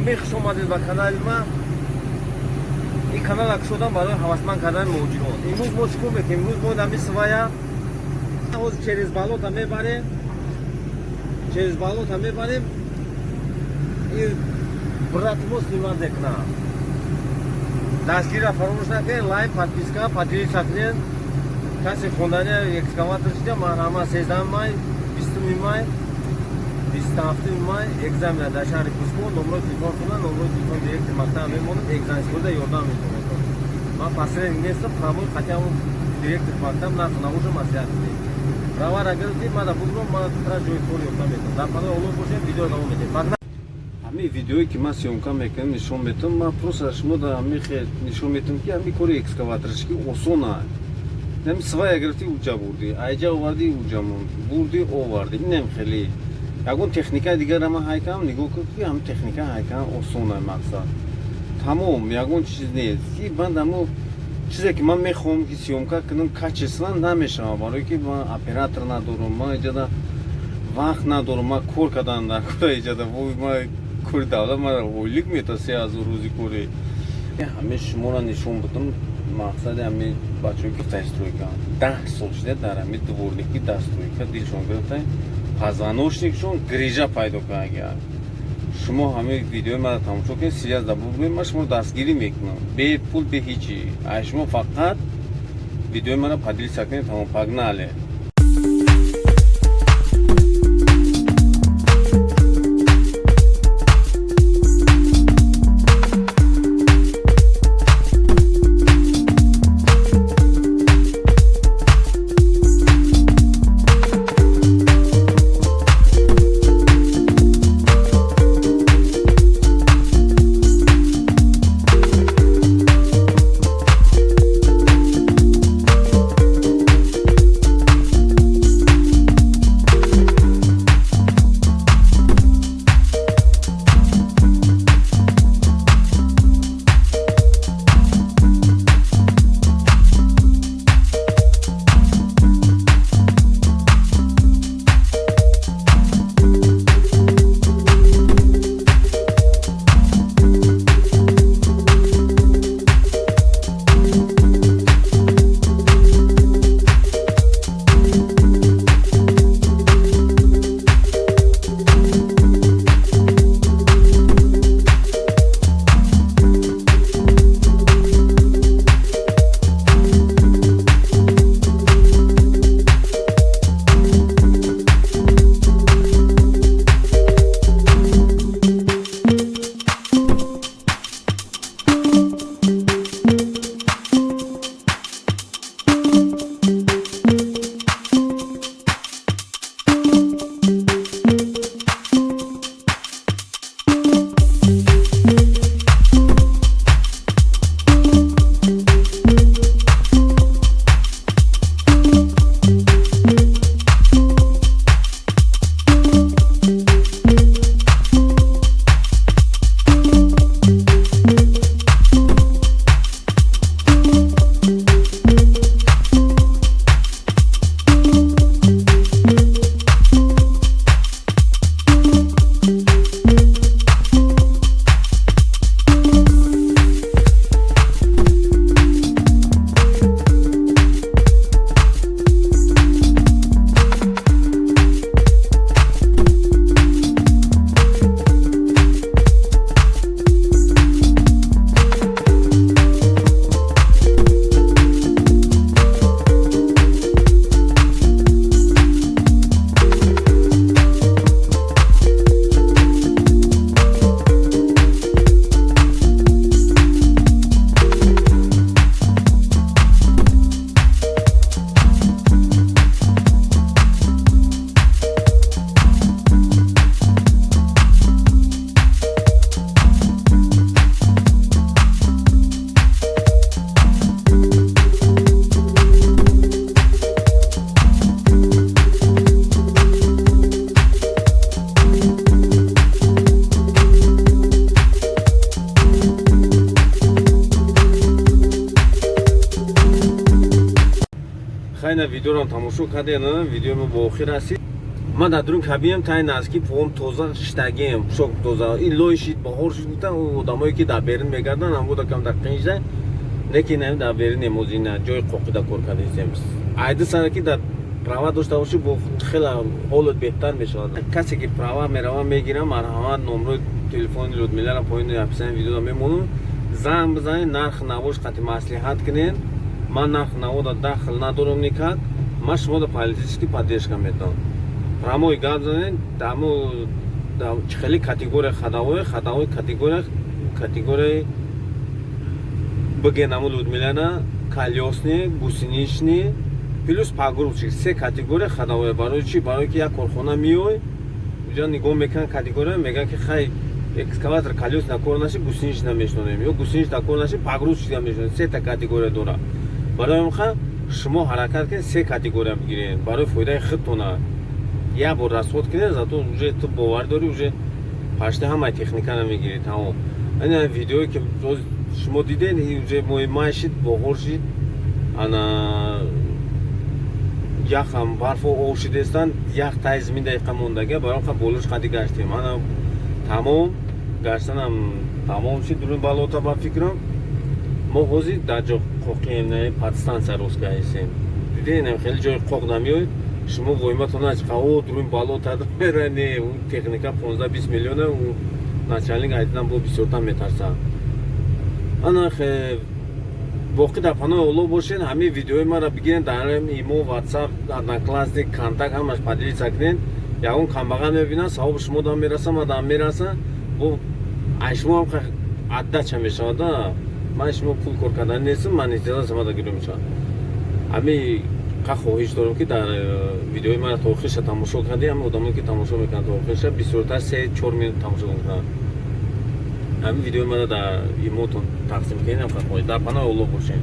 Ҳамин, хуш омадед ба канали ман. Ин канала кушодам барои ҳавасманд кардани муҳоҷирон. Имрӯз мо чӣ кор мекунем? Имрӯз мо ҳамин свая ҳозир через болота мебарем, через болота мебарем. Ин брат мо снимать мекунам. Дастгирра фаромӯш накунед, лайк, подписка, поделиться кунед. Касе хондани экскаватор шида, марҳамат, 13 май, 20 май, 27 май экзамена дар шаҳри Кусмо. Номрои телефон кунад, номрои телефон директор мактаб мемонад, экзамен супорида ёрдам метавонад. Ман посредник нестам, прямой хотя ҳамон директор мактаб нарху уже маслиҳат медиҳем. Правара гирифтӣ, мада бугро, ман тра ҷои кор ёфта метавонам. Дар панои Оллоҳ бошем, видео давом медиҳем. Ҳамин видеое ки ман съёмка мекунам, нишон метавам, ман просто шумо дар ҳамин хел нишон метавам, ки ҳамин кори экскаваторшики осона. Ҳамин свая гирифтӣ, уҷа бурдӣ, айҷа овардӣ, уҷа монд, бурдӣ, овардӣ. Инам хеле ягон техникаи дигара ман ҳайкам нигоҳ кун, ки ҳамин техника ҳайкам осона. Мақсад тамом, ягон чиз нест, ки банд ҳамо чизе ки ман мехоҳам ки съёмка кунам, качественно намешавад, барое ки ман оператор надорам, ман иҷода вақт надорам, ман кор кардан дар кора иҷода. Вой, ман кори давлат мара ойлик мета, 3000 рӯзи кори. Ҳамин шуморо нишон будам. Мақсади ҳамин бачаҳое ки гирифтаи стройка, 10 сол шуда дар ҳамин дворникӣ, дар стройка дилшон гирифта, позвоночникшон грижа пайдо карда. Шумо ҳамин видеои маро тамошо кунед, связь да бубинед, ман шуморо дастгирӣ мекунам бе пул, бе ҳичи. Ай шумо фақат видеои маро поделиться кунед, тамом. Погнали! Хайна, видеоро тамошо кардем, видеои мо ба охир расид. Ман дар дурун кабинам тай носки пом тоза шиштагием, пӯшок тоза. Ин лой шид, баҳор шид, гуфтан одамое ки дар берун мегарданд, ҳамбуда кам дар қинжда, неки нами дар берун эмозина ҷои қоқида кор кардастем. Айди сара ки дар права дошта бошӣ, бо хеле ҳолат беҳтар мешавад. Касе ки права мерава мегирам, марҳамат, номрои телефони Людмилара поини описании видео мемонам, занг бизанед, нарх навош қати маслиҳат кунед. Ман нарх навода дахл надорам никак, ман шумода политически поддержка медиҳам. Прямой гап занед, дамо хеле категория ходовой категорияи бигем, амо Людмилана колёсный, гусеничный плюс погрузчик, се категория ходовой. Барои чӣ? Барои ки як корхона меой, уҷа нигоҳ мекунанд категория, мегӯянд, ки хай, экскаватор колёсный кор наши, гусеничный мешнонем, ё гусеничный кор наши, погрузчик мешнонем. Сета категория дора. Барои ҳамха шумо ҳаракат кунед, се категория бигиред, барои фоидаи худтона. Як бор расход кунед, зато уже ту бовар дорӣ, уже пашти ҳамаи техникаро мегирӣ, тамом. Ина видеое ки шумо дидед, уже моҳи май шид, боғор шид, ана яхам барфо об шидестанд, ях тай зимин дақиқа мондага, барои ҳам болош қади гаштем. Ана тамом, гаштанам тамом шид. Дуруни болота, ба фикрам, мо ҳозир дар ҷо қоқием, подстанция рост гаистем. Дидем, хеле ҷои қоқ намеояд. Шумо воиматон начиқа, о, дуруни болота мера. Не, техника 15-20 миллиона, у начальник айдинам бо бисёртар метарсад. Ана боқӣ дар паноҳи Оллоҳ бошед. Ҳамин видеои маро бигирен, дар имо, Ватсап, Одноклассник, Контакт ҳамаш поделиться кунед. Ягон камбағал мебинад, савоби шумо дам мераса, ма дам мераса, бо ай шумо ҳам отдача мешавад. Ман шумо пул кор кардан нестам, монетизация мада гирё мешавад. Ҳами қа хоҳиш дорам, ки дар видеои мара то охирша тамошо кардӣ. Ҳама одамое ки тамошо мекунанд то охирша, бисёртар 3-4 минут тамошо мекунанд, ҳамин видеои мара дар имотон тақсим кунед. Дар паноҳи Оллоҳ бошед.